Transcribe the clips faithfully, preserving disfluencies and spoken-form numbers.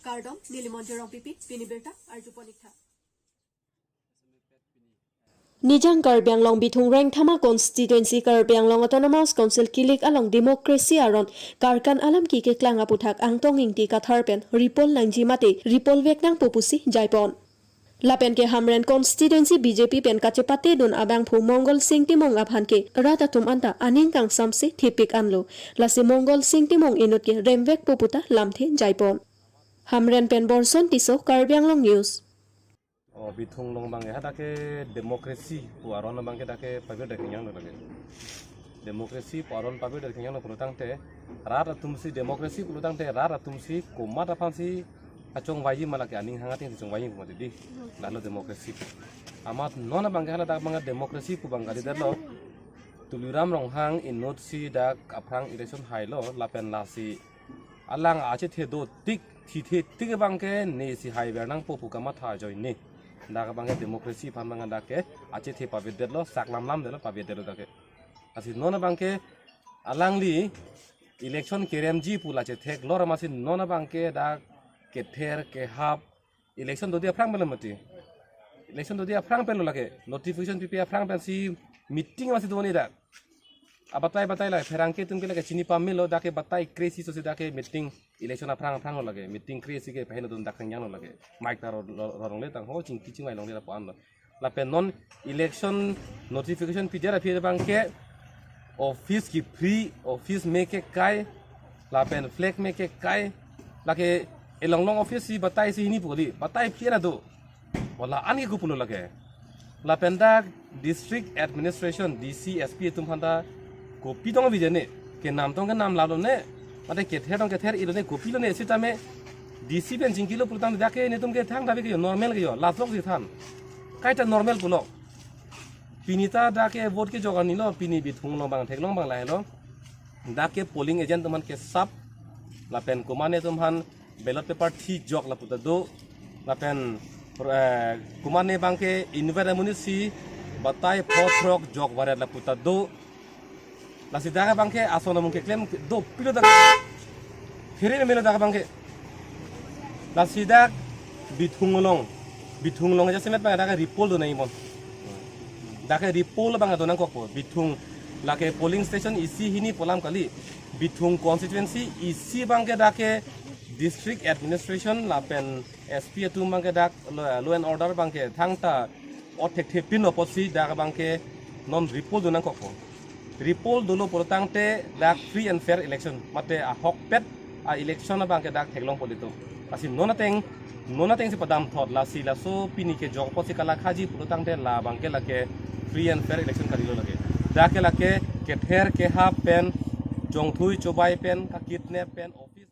Kardom, neli Monjir Rongpipi, pini birta arjupon ik tha. Nijang Karbi Anglong Bithung Rengthama Constituency Karbi Anglong Autonomous Council kilik along democracy aron karkan alam kikeklang aputhak Angtong Ingti Kathar pen repol nangji mate repol vek nangpo pusi jaipon. Lapen ke Hamren Constituency B J P pen kachepatedun abangphu Mongol Sing Timung aphan ke rat atum anta aning kangsamse thepik anlo. Lasi Mongol Sing Timung inut ke remvekpo puta lamthe jaipon. Hamren pen Borson Tisso, Karbi Anglong News. Oh, Bithung along abang ke hadak ke democracy pu aron abang ke dak ke pavirdet kengkang lo lake. Democracy pu aron pavirdet kengkang lo pulotangte, rat atum si democracy pulotangte, rat atum si komat aphan si kachongvai ma lake, aning hang ateng si chongvai pu mati di. Lalo democracy. Amat non abang ke hala dak abang democracy pu abang kalidetlo. Tuliram Ronghang inut si dak aphrang election hailo, lapen lasi alang achethe dotik, thithe tik abang ke ne si haiver nangpo pu kamatha ajoine. Dak abang ke democracy aphan abang dak ke achethe pavirdetlo, saklam lamdetlo, pavirdetlo dak ke. Lasi non abang ke alangli election keremji pu la chetheklor amatsi non abang ke dak kether kehap election dodi aphrang pen lo mati. Election dodi aphrang pen lo lake. Notification pipe aphrang pensi meeting amatsi do-an-e dak. Abatai batai lake pherangke atum ke lake chini pamelo, dak ke batai kre-isi sosi dak ke meeting election aphrang aphrang lo lake. Meeting kre-isi ke paheno dun dak kengkang lo lake. Mike ta ro, ro, ro longle tang ho chingki chingvai longle lapu-an lo. Lapen non election notification pidet aphi abang ke office kephri, office me kekai, lapen flag me kekai, lake elong long office si batai si hini pu kali, batai phli ra do. Wala an ke kopulo lake. Lapen dak district administration, D C, S P atum aphan ta kopi tong bijane, kenam tong kenam lalo ne, mate kether tong kether ilo ne, kopi lo ne sitame D C pen chingkilo pulotang dak ke netum ke thang dak ke yo normal ke yo, latlok si than. Kaita normal pulo. Pini ta dak ke vote kejok arni lo, pini Bithung along abang theklong abang lahelo. Dak ke polling agent atum aphan kesap, lapen komatne atum aphan ballot paper thijok lapu ta do, lapen, eh, komatne abang ke inutvet amonit si batai pho throk jok varet lapu ta do. Lasi dak abang ke ason amung keklem dopilo dak. Phere melo dak abang ke. Lasi dak Bithung along, Bithung along aja semet abang dak ke repol do nangji pon. Dak ke repol abang do nangkokpo. Bithung lake polling station isi hini pu alam kali. Bithung constituency isi abang ke dak ke district administration lapen S P atum abang ke dak law, law and order abang ke thangta othek thepin apotsi dak abang ke non repol do nangkokpo. Repol dolo pulotangte dak free and fair election, mate ahokpet a-election abang ke dak theklongpo litum. Lasi non ateng, non ateng si padamthot, lasi laso pini kejok apotsi kalakhaji pulotangte la abang ke lake free and fair election kalilo lake. Dak ke lake kether kehap pen, chongthui chobai pen, kakidnap pen, office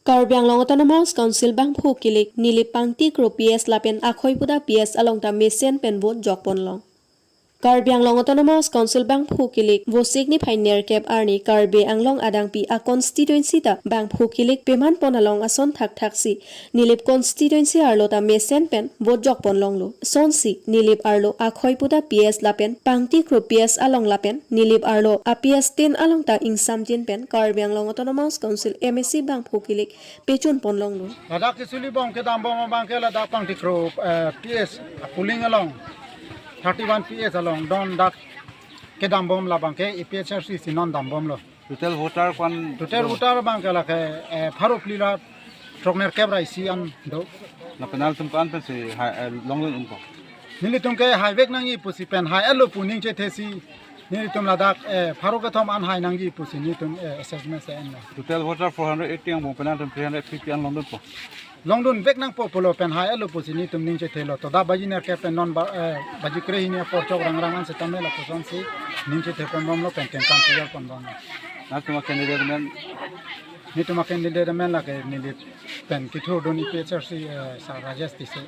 Karbi Anglong Autonomous Council bangphu kilik Nilip Pangti Kro P S lapen Akhoipuda P S along ta mesen pen vote jokpon long. Karbi Anglong Autonomous Council bangphu kilik Vosik niphai nerkep arni Karbi Anglong adangpi a-constituency ta bangphu kilik peman pon along ason thakthak si Nilip constituency arlo ta mesen pen vote jokpon longlo. Sonsi Nilip arlo Akhoipuda P S lapen Pangti Kro P S along lapen Nilip arlo a-P S tin along ta ingsamjin pen Karbi Anglong Autonomous Council M A C bangphu kilik pechunpon longlo. Ladak kesuli bom kedam bom abang ke ladak Pangti Kro, eh, P S polling along thirty-one P S along don dak kedam bom labang ke A P H L C si non dam bomlo. Total voter kwan Total do? Voter abang ke lake, eh, pharo phli ra throk nerkep ra isi an do. Lapen nangtum ko-an pensi hai, eh, longdun unpo? Nelitum ke haivek nangji pusi pen hai-etlo pu ning chethe si nelitum ladak, eh, pharo kethom an hai nangji pusi nelitum, eh, assessment si enlo. Total voter four hundred eighty angbong pen nangtum three hundred fifty an longdunpo? Longdunvek nangpo pulo pen hai-etlo pusi nelitum ning chethelo. To dak baji nerkep pen non ba, eh, baji kre hini apor chok rangrang an setame lapusonsi ning chethe pon bomlo pen kengkam clear pon bomlo. Nangtum a-candidate amen? Nelitum a-candidate amen lake Nilip pen kethurdun A P H L C, eh, Sir Rajesh Tisso.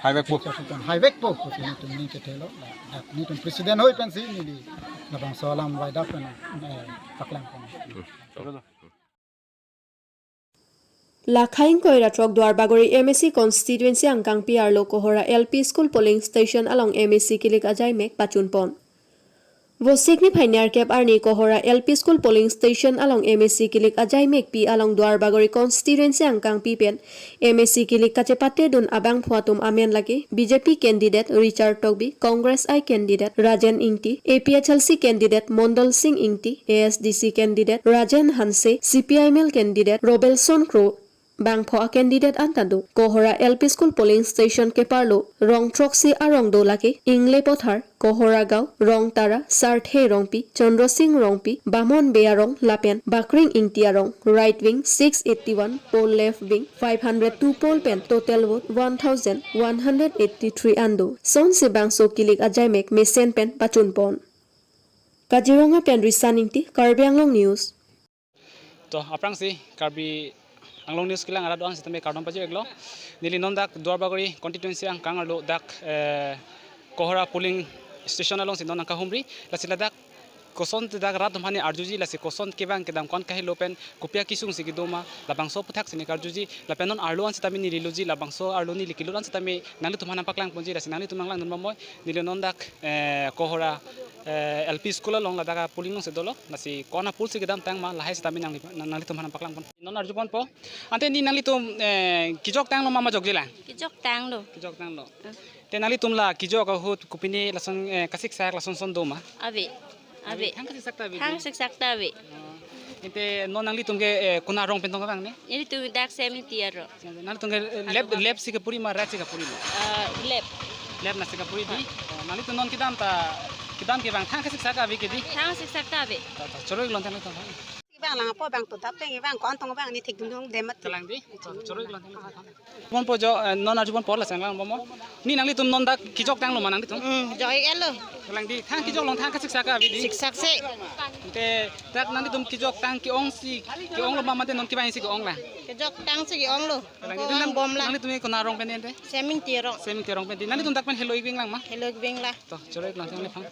Haivekpo? A P H L C pen haivekpo pusi nelitum ning chethelo. La, la, nelitum president hoi pensi neli labangso alam vaidak pen, eh, paklang pon. Hmm. Lakha ingkoi ra throk Duarbagori M A C constituency angkangpi arlo Kohora L P School polling station along M A C kilik ajai mek pachunpon. Vosik niphai nerkep arni Kohora L P School polling station along M A C kilik ajai mekpi along Duarbagori constituency angkangpi pen M A C kilik kachepate dun abangphu atum amen lake B J P candidate Richard Tokbi, Congress I candidate Rajen Ingti, A P H L C candidate Mondol Sing Ingti, A S D C candidate Rajen Hanse, C P I M L candidate Robelson Kro, bangpho a candidate anta do. Kohora L P School polling station keparlo rong throksi arong do lake Ingle Pothar, Kohora Gaon, Rongtara, Sarthe Rongpi, Chandra Sing Rongpi, Bamon Bey arong lapen Bakring Ingti arong. Right wing six eighty-one poll, left wing five hundred two poll pen total vote one thousand one hundred eighty-three an do. Sonsi bangso kilik ajai mek mesen pen pachunpon. Kaziranga pen Risan Ingti, Karbi Anglong News. To, aphrangsi Karbi Anglong News kelang arat do-an sitame kardom pajir-iklo. Neli non dak Duarbagori constituency angkang arlo dak, eh, Kohora polling station alongsi non nangkahumri. Lasi ladak koson te dak rat atum aphan ne arjuji, lasi koson kevang kedam, ko-an kahelo pen kopi akesung si kedo ma, labangso aputhak si ne karjuji. Lapen non arlo an sitame neli loji, labangso arlo neli kelut an sitame nanglitum aphan nangpaklangponji, lasi nanglitum nanglang dun bamnoi. Neli non dak, eh, Kohora, eh, L P School along ladak a polling alongsi dolo, lasi ko-an a poll si kedamtang ma, lahai sitame nangli, nang, nanglitum aphan nangpaklangpon. Non arjuponpo. Ante ne nanglitum, eh, kejoktanglo ma, ma jokjelang? Kejoktanglo. Kejoktanglo. Ah. Te nanglitum la kejok ahut kopine lason, eh, kasiksak lason son do ma? Ave. Ave. Thang kasiksak ta ave. Thang siksak ta ave. Oh. Ante non nanglitum ke, eh, konat arong pen tong kevang ne? Nelitum dak Semingti arong. Nanglitum ke, eh, left, left si kepuri ma, right si kepuri ma? Ah, left. Left nasi kepuri dei. Oh, nanglitum non kedam ta, kedam kevang thang kasiksak ave ke dei? Thang siksak ta ave. Ta, ta, choro-iklo nanglitum. Bang lang apo bang to dap teng bang ko-an tong bang ne thik dun dun dem mat. Kalang dei. Choro-iklo nanglitum. Ponpo jo, eh, non arjuponpo, lasi nanglang bamnoi. Ne nanglitum non dak kejoktanglo ma nanglitum? Hmm, jok-iklo. Kalang dei, thang kejok long thang kasiksak ave dei? Siksak si. Te dak nanglitum kejoktang ke-ong si, ke-onglo ma mate non kevang si ke-ong lang? Kejoktang si ke-onglo. Kalang dei, ko-an nanglitum, bomlang. Nanglitum ke konat arong pen ante? Semingti arong. Semingti arong pen dei. Nanglitum dak pen helo-ik vinglang ma? Helo-ik vinglang. To, choro-iklo nanglitum.